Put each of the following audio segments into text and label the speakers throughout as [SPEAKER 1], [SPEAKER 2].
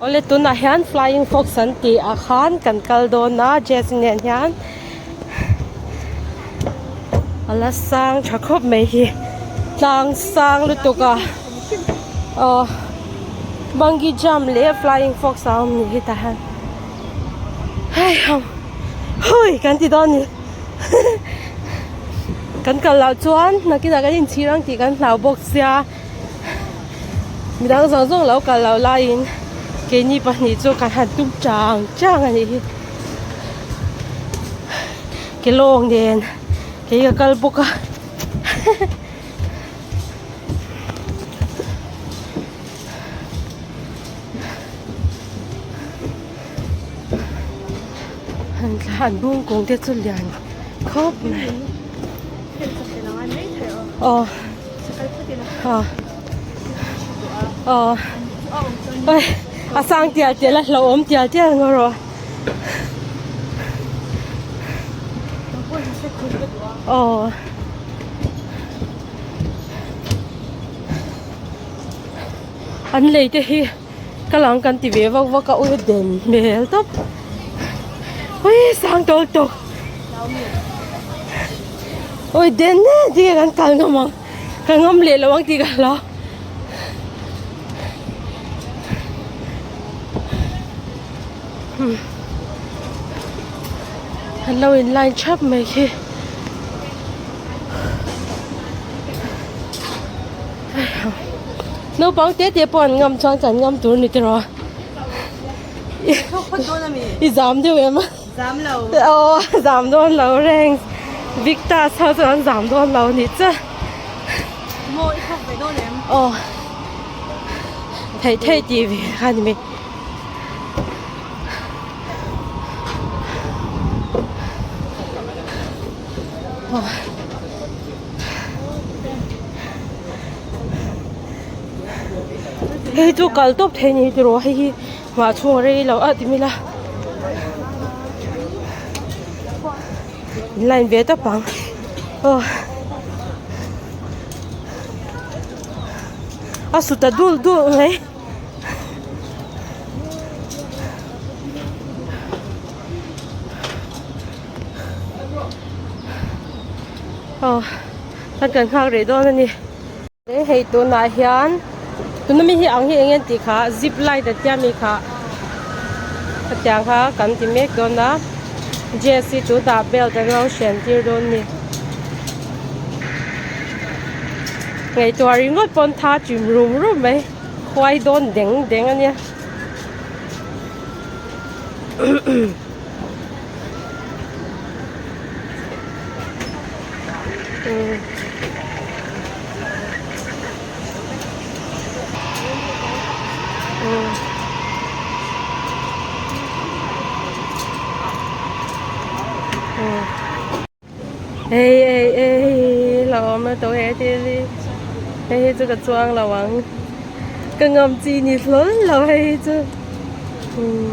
[SPEAKER 1] Awle tunah hian flying fox an tih ah khan kan kal dawn a jazz nen hian a la sang tha khawp mai hi tlang sang lutuk a aw bungee jump leh flying fox a awm ni hi tah hian heihamm hui kan ti dawn ni kan kal loh chuan nakinah kan inchhir ang tih kan hlau bawk sia. Midang zawng zawng lo kal loh laiin keini pahnih chu kan han tum chang chang a nih hi. Ke lawng nen kei ka kal bawk a. An bung kung te chu lian khawp mai. Aw. Aw oi a sang tial tial a hlauhawm tial tial ngaw rawh aw an lei te hi ka lang kan ti ve vak vak a ui den hmel tawp ui sang tawl tawk ui den e tinge kan kal ngam ang ka ngam leh lo ang tih ka hlau an lo in line thap mai khi. Naupang te te pawh an ngam chuan kan ngam tur ni tiraw i zam deuh em a
[SPEAKER 2] Zam lo
[SPEAKER 1] aw zam dawn lo reng Victas ho chuan an zam dawn lo ni che
[SPEAKER 2] Maw i thawk ve dawn em
[SPEAKER 1] aw theih theih tih ve kha ni mai. Hei chu kal tawp thei ni tiraw hei hi nghah chhung a rei lo a ti mila in line ve tawp ang aw a su ta dul dul mai. Aw kan kan nghak rih dawn a ni hei tunah hian tuna mi hi ang hi eng nge tih kha zip line an tia mi kha hetiang kha kan ti mek dawn a J C tunah belt an lo hren tir dawn a ni ngaihtuah ringawt pawn tha chim rum rum mai khuai dawn deng deng a nia. Ei ei ei lo awm na tawh he thil hi hei hi chu ka chuang lo ang ka ngam chi ni hlawl lo hei hi chu umm.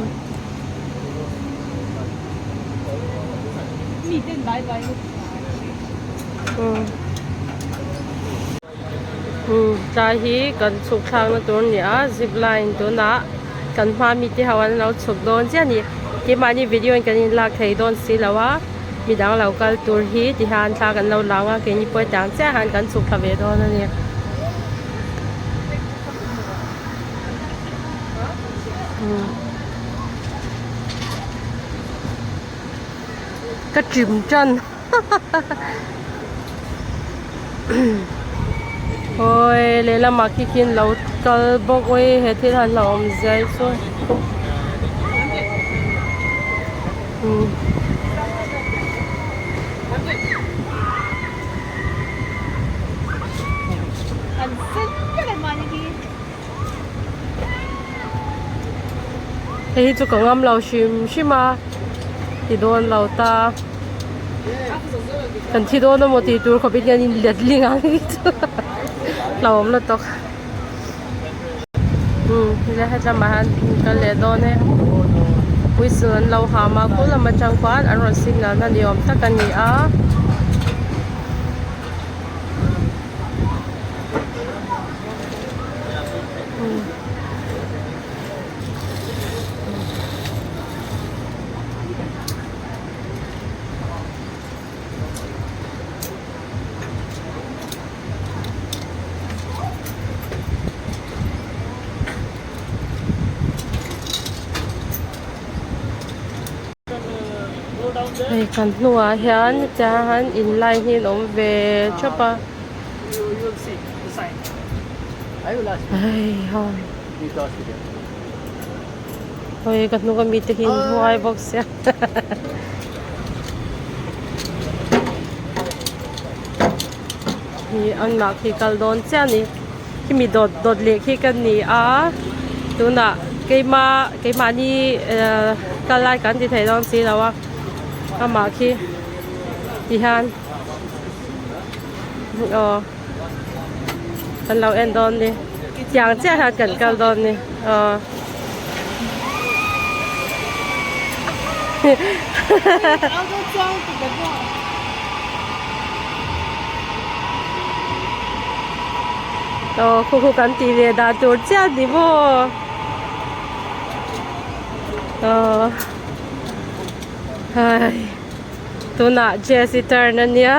[SPEAKER 1] Umm tlai hi kan chhuk thlak na tur a ni a zip line tunah kan hma mi te ho an lo chhuk dawn chiah a ni keimahni video in kan in lak thei dawn si lo a midang lo kal tur hi ti hian thla kan lo lang a keini pawh hetiang chiah hian kan chhuk thla ve dawn a ni. Ka chim tan Awi lehlamah khi khian lo kal bawk awi he thil han hlauhawm zia hi chu umm. Hei hi chu ka ngam lo hrim hrim a ti dawn lo ta kan thi dawn emaw tih tur khawpin hian in let ling ang hi chu hlauhawm lutuk umm helai hetlamah hian kal leh dawn e whistle an lo ham a khaw lam atang khuan an rawn signal na ni awm tak a ni a. Hei kan hnungah hian tiang in line hi an awm ve thap a. Hei ka hnung ami te hi an hnuai bawk sia. Hi anmah khi kal dawn chiah a ni. Khimi dawt dawt leh khi ka ni a tunah keima keimahni ehh kal lai kan ti thei dawn si lo a amah khi tihian aw kan lo en dawn ni tiang chiah hian kan kal dawn ni aw. Aw khu khu kan tih leh dah tur chiah ni maw aw hai tunah Jessie turn ania.